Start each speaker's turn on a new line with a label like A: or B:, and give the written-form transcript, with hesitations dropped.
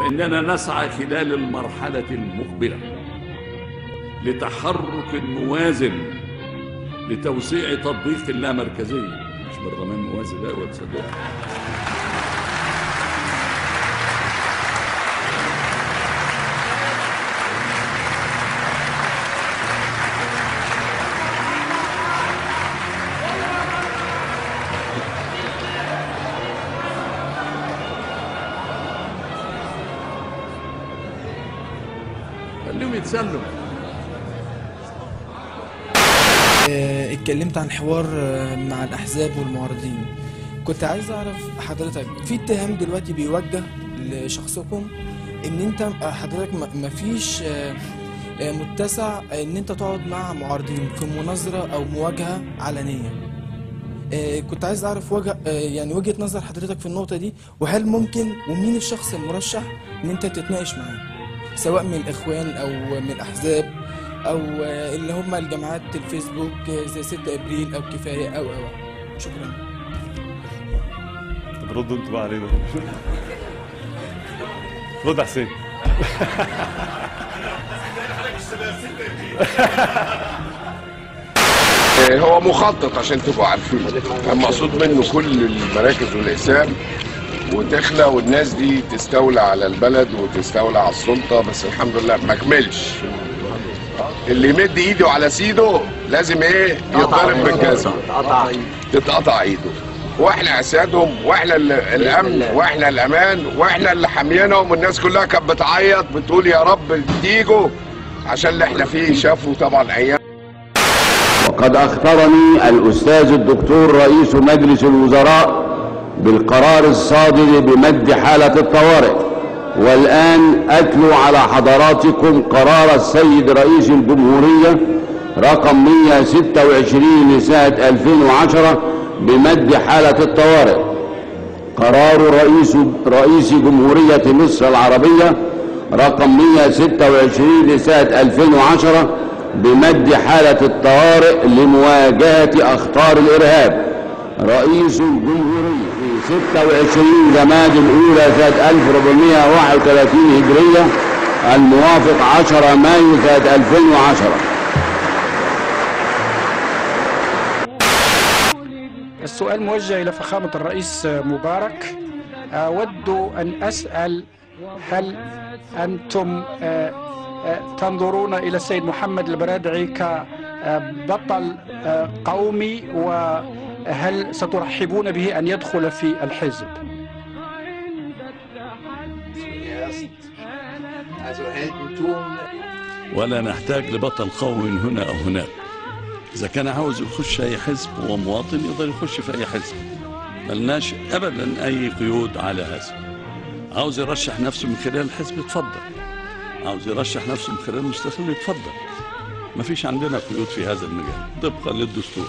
A: فإننا نسعى خلال المرحلة المقبلة لتحرك موازن لتوسيع تطبيق اللامركزية. مش برلمان موازي بقى وتصدق. خليهم يتسلوا.
B: اتكلمت عن حوار مع الأحزاب والمعارضين. كنت عايز أعرف حضرتك في اتهام دلوقتي بيوجه لشخصكم إن أنت حضرتك مفيش متسع إن أنت تقعد مع معارضين في مناظرة أو مواجهة علنية. كنت عايز أعرف يعني وجهة نظر حضرتك في النقطة دي، وهل ممكن ومين الشخص المرشح إن أنت تتناقش معاه سواء من الإخوان أو من الأحزاب أو اللي هم الجماعات الفيسبوك زي 6 أبريل أو كفاية أو أو. شكرا.
C: طب ردوا انتوا بقى علينا. رد حسين.
D: هو مخطط عشان تبقوا عارفين، كان مقصود منه كل المراكز والأقسام وتخلى والناس دي تستولى على البلد وتستولى على السلطة، بس الحمد لله ما كملش. اللي يمد ايده على سيده لازم ايه؟ يتضرب بالجزمه، تتقطع ايده. واحنا اسيادهم، واحنا الامن، واحنا الامان، واحنا اللي حامينهم. والناس كلها كانت بتعيط بتقول يا رب تيجوا عشان اللي احنا فيه. شافوا طبعا ايام.
E: وقد اخطرني الاستاذ الدكتور رئيس مجلس الوزراء بالقرار الصادر بمد حاله الطوارئ، والآن أتلو على حضراتكم قرار السيد رئيس الجمهورية رقم 126 لسنة 2010 بمد حالة الطوارئ. قرار رئيس جمهورية مصر العربية رقم 126 لسنة 2010 بمد حالة الطوارئ لمواجهة أخطار الإرهاب. رئيس الجمهورية 26 جماد الأولى سنة 1431 هجرية الموافق 10 مايو سنة 2010.
F: السؤال موجه إلى فخامة الرئيس مبارك. أود أن أسأل، هل أنتم تنظرون إلى السيد محمد البرادعي كبطل قومي، وهل سترحبون به أن يدخل في الحزب؟
A: ولا نحتاج لبطل قومي من هنا أو هناك. إذا كان عاوز يخش أي حزب هو مواطن يقدر يخش في أي حزب، ملناش أبدا أي قيود على هذا. عاوز يرشح نفسه من خلال الحزب يتفضل، عاوز يرشح نفسه من خلال المستقل يتفضل، مفيش عندنا قيود في هذا المجال طبقا للدستور.